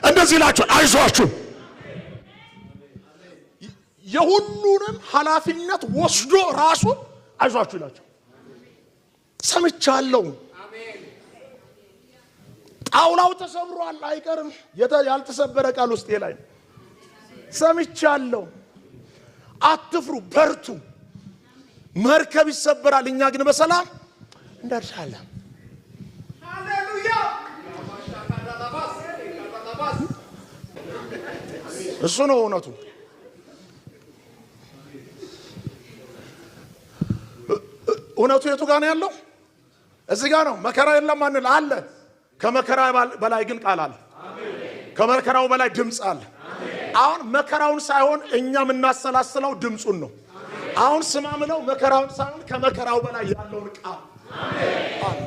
እንደዚህ ይላችኋል፣ አይዟችሁ። የሁሉንም ኃላፊነት ወስዶ ራሱ አይዟችሁ ይላቸው። ሰምቻለሁ። ጣውላው ተሰብሯል አይቀርም። ያልተሰበረ ቃል ውስጤ ላይ ሰምቻለሁ። አትፍሩ፣ በርቱ። መርከብ ይሰበራል፣ እኛ ግን በሰላም እንደርሳለን። እሱ ነው እውነቱ። እውነቱ የቱ ጋር ነው ያለው? እዚህ ጋር ነው። መከራ የለም አንል አለ። ከመከራ በላይ ግን ቃል አለ። ከመከራው በላይ ድምፅ አለ። አሁን መከራውን ሳይሆን እኛ የምናሰላስለው ድምፁን ነው። አሁን ስማ ምለው መከራውን ሳይሆን ከመከራው በላይ ያለውን ቃል አለ።